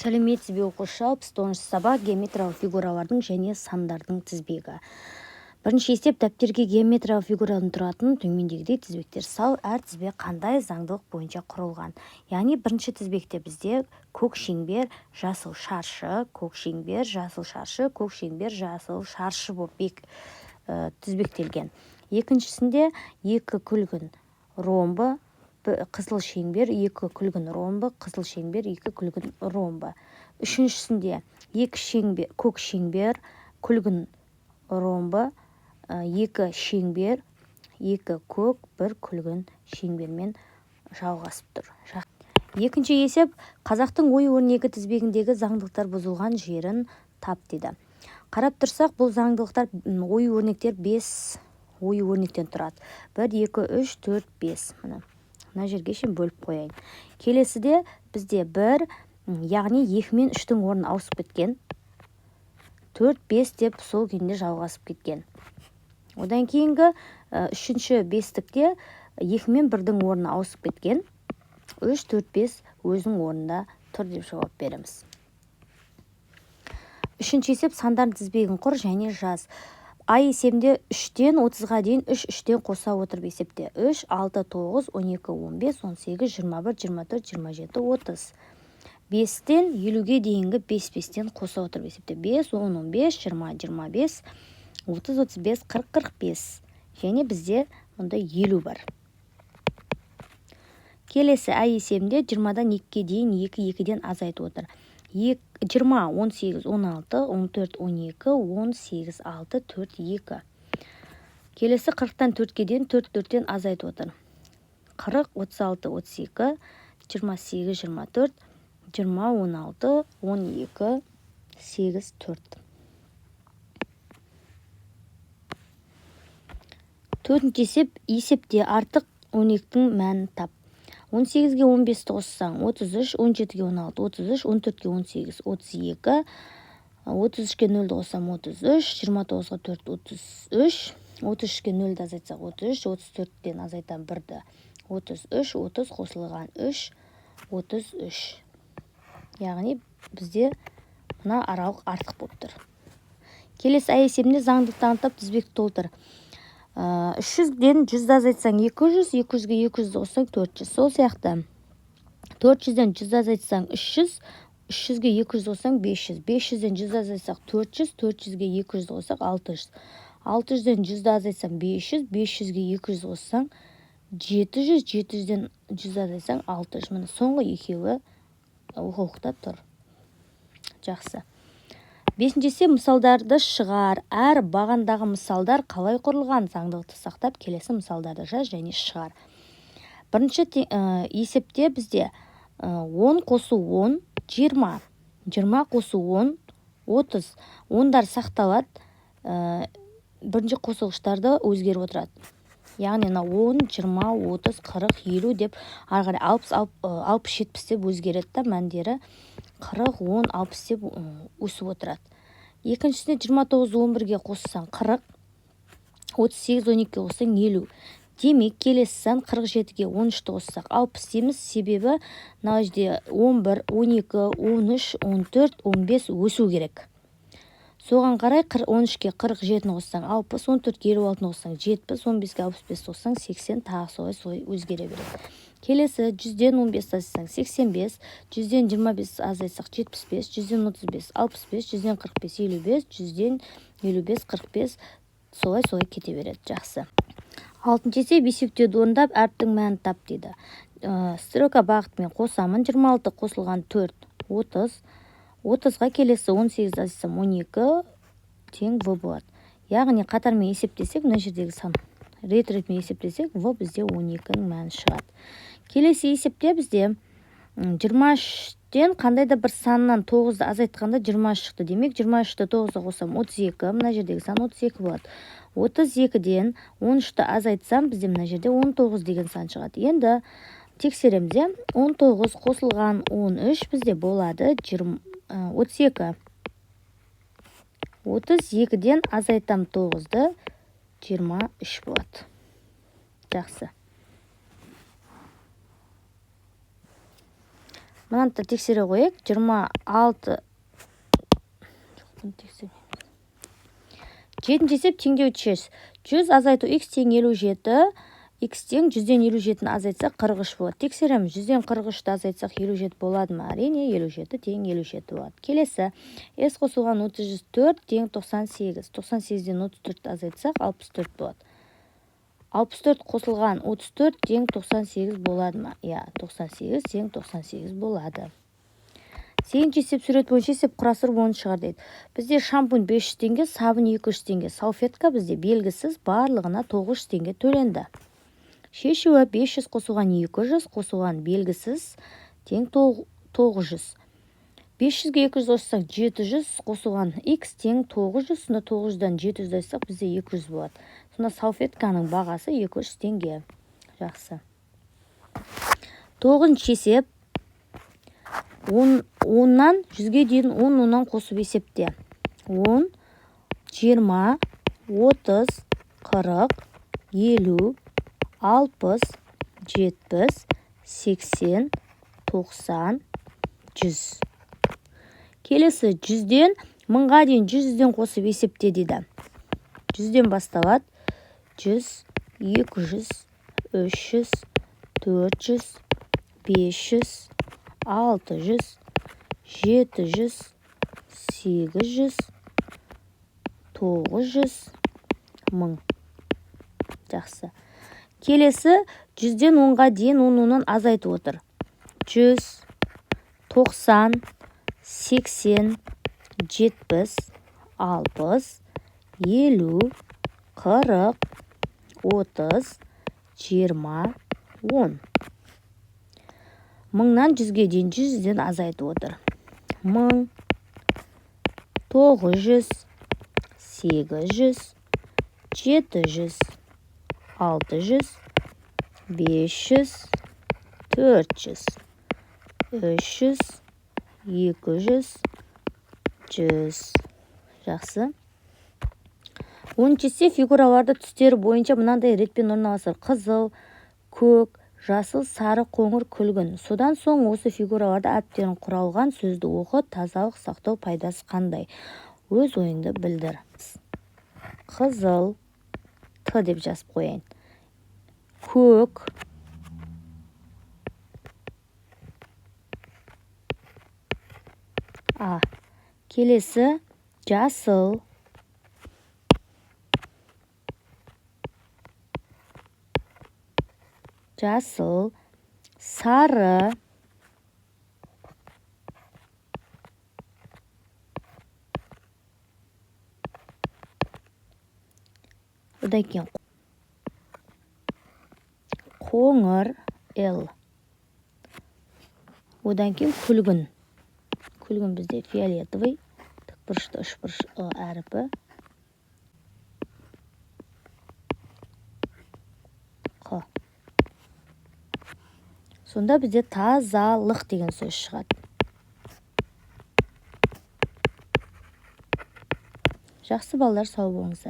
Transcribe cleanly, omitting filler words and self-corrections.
Сәлеметсіз бе, оқушы! 69-сабақ, геометриялық фигуралардың және сандардың тізбегі. Бірінші есеп: дәптерге геометриялық фигурадан тұратын төмендегідей тізбектер сал. Әр тізбек қандай заңдылық бойынша құрылған? Яғни бірінші тізбекте бізде көк шеңбер, жасыл шаршы, көк шеңбер, жасыл шаршы, көк шеңбер, жасыл шаршы болып тізбектелген. Екіншісінде екі күлгін ромбы, қызыл шеңбер, екі күлгін ромбы, қызыл шеңбер, екі күлгін ромбы. Үшіншісінде екі шеңбер, көк шеңбер, күлгін ромбы, екі шеңбер, екі көк, бір күлгін шеңбермен жалғасып тұр. Екінші есеп: қазақтың ою-өрнегі тізбегіндегі заңдылықтар бұзылған жерін тап дейді. Қарап тұрсақ, бұл заңдылықтар, ою-өрнектер 5 ою-өрнектен тұрады. 1, 2, 3, 4, 5. Міне, мына жерге шейін бөліп қояйын. Келесіде бізде 1, яғни 2 мен 3-тің орны ауысып кеткен. 4, 5 деп сол күйінде жалғасып кеткен. Одан кейінгі үшінші бестікте 2 мен 1-дің орны ауысып кеткен. 3, 4, 5 өзінің орнында тұр деп жауап береміз. Үшінші есеп: сандардың тізбегін құр және жаз. А есебінде 3-тен 30-ға дейін 3 3-тен қоса отырып есепте. 3, 6, 9, 12, 15, 18, 21, 24, 27, 30. 5-тен 50-ге дейінгі 5 5-тен қоса отырып есепте. 5, 10, 15, 20, 25, 30, 35, 40, 45. Және бізде мұнда 50 бар. Келесі А есебінде 20-дан 2-ге дейін 2 2-ден азайтып отыр. 20, 18, 16, 14, 12, 18, 6, 4, 2. Келесі 40-тан 4-ке дейін 4 4-тен азайтып отыр. 40, 36, 32, 28, 24, 20, 16, 12, 8, 4. Төртінші есеп: есепте артық 12-нің мәнін тап. 18-ге 15-ті қоссаң 33, 17-ге 16, 33, 14-ге 18, 32, 33-ке 0-ді қоссам 33, 29-ға 4, 33, 33-ке 0-ді азайтсақ 33, 34-тен азайтам 1-ді 33, 30 қосылған 3, 33. Яғни бізде мына аралық артық болып тұр. Келесі А есебінде заңдылықты анықтап, тізбекті толтыр. 300-ден 100-ді азайтсаң 200, 200-ге 200-ді қоссаң 400. Сол сияқты 400-ден 100-ді азайтсаң 300, 300-ге 200 қоссаң 500. 500-ден 100-ді азайтсақ 400, 400-ге 200 қоссақ 600. 600-ден 100-ді азайтсаң 500, 500-ге 200 қоссаң 700, 700-ден 100-ді азайтсаң 600. Міне, соңғы екеуі оқулықта тұр. Жақсы. Бесінші есеп: мысалдарды шығар. Әр бағандағы мысалдар қалай құрылған? Заңдылықты сақтап, келесі мысалдарды жаз және шығар. Бірінші есепте бізде 10 қосу 10, 20. 20 қосу 10, 30. Ондар сақталады, бірінші қосылғыштарды өзгеріп отырады. Яғни мына 10, 20, 30, 40, 50 деп ары қарай 60, 60, 70 деп өзгереді да, мәндері 40, 10, 60 деп өсіп отырады. Екіншісіне 29 11-ге қоссаң 40, 38 12-ге қоссаң 50. Демек, келесі сан 47-ге 13-ті қоссақ 60 дейміз, себебі мына жерде 11, 12, 13, 14, 15 өсу керек. Соған қарай 13-ке 47-ні қоссаң 60, 14-ке 56-ны қоссаң 70, 15-ке 65-ті қоссаң 80, тағы солай солай өзгере береді. Келесі 100-ден 15 азайтсаң 85, 100-ден 25 азайтсақ 75, 100-ден 35 65, 100-ден 45 55, 100-ден 55 45, солай солай кете береді. Жақсы. Алтыншы есеп: есептеуді орындап, әріптің мәнін тап дейді. Стрелка бағытымен қосамын. 26 қосылған 4, 30. 30-ға келесі 18 азайтсам 12 тең В болады. Яғни қатармен есептесек, мына жердегі сан рет ретімен есептесек, В бізде 12-нің мәні шығады. Келесі есепте бізде 23-тен қандай да бір саннан 9-ды азайтқанда 23 шықты. Демек, 23-ті 9-ға қоссам 32, мына жердегі сан 32 болады. 32-ден 13-ті азайтсам, бізде мына жерде 19 деген сан шығады. Енді тексереміз, иә? 19 қосылған 13 бізде болады 32. 32-ден азайтам 9-ды, 23 болады. Жақсы. Мынаны да тексере қояйық. 26. Жоқ, бұны тексермейміз. Жетінші есеп, теңдеуді шеш. 100 азайту х тең 57. Х тең 100-ден 57-ні азайтсақ 43 болады. Тексереміз. 100-ден 43-ті азайтсақ 57 болады ма? Әрине, 57 тең 57 болады. Келесі. С қосылған 34 тең 98. 98-ден 34-ті азайтсақ 64 болады. 64 қосылған 34 тең 98 болады ма? Иә, 98 тең 98 болады. Сегізінші есеп, сурет бойынша есеп құрастырып, оны шығар дейді. Бізде шампунь 500 теңге, сабын 200 теңге, салфетка бізде белгісіз, барлығына 900 теңге төленді. Шешуі: 500 қосылған 200 қосылған белгісіз тең 900. 500-ге 200 қоссаң 700, қосылған x тең 900. Сонда 900-дан 700 айтсақ, бізде 200 болады. Сонда салфетканың бағасы 200 теңге. Жақсы. Тоғызыншы есеп. 10-нан 100-ге дейін 10 оннан қосып есепте. 10, 20, 30, 40, 50, 60, 70, 80, 90, 100. Келесі 100-ден 1000-ға дейін 100-ден қосып есепте дейді. 100-ден басталады. 100, 200, 300, 400, 500, 600, 700, 800, 900, 1000. Жақсы. Келесі 100-ден 10-ға дейін 10 оннан азайтып отыр. 100, 90, 80, 70, 60, 50, 40, 30, 20, 10. 1000-нан 100-ге дейін 100-ден азайтып отыр. 1000, 900, 800, 700, 600, 500, 400, 300, 200, 100. Жақсы. 10-шы есеп, фигураларды түстері бойынша мынандай ретпен орналастыр. Қызыл, көк, жасыл, сары, қоңыр, күлгін. Содан соң осы фигураларды әріптерін құралған сөзді оқы, тазалық сақтау пайдасы қандай? Өз ойыңды білдір. Қызыл, Т деп жазып қояйын. Көк, А. Келесі жасыл, жасыл, сары, одан кейін қоңыр, Л. Одан кейін күлгін. Күлгін бізде фиолетовый, тікбұрышты үшбұрыш Ы әріпі. Қ. Сонда бізде тазалық деген сөз шығады. Жақсы, балалар, сау болыңыздар.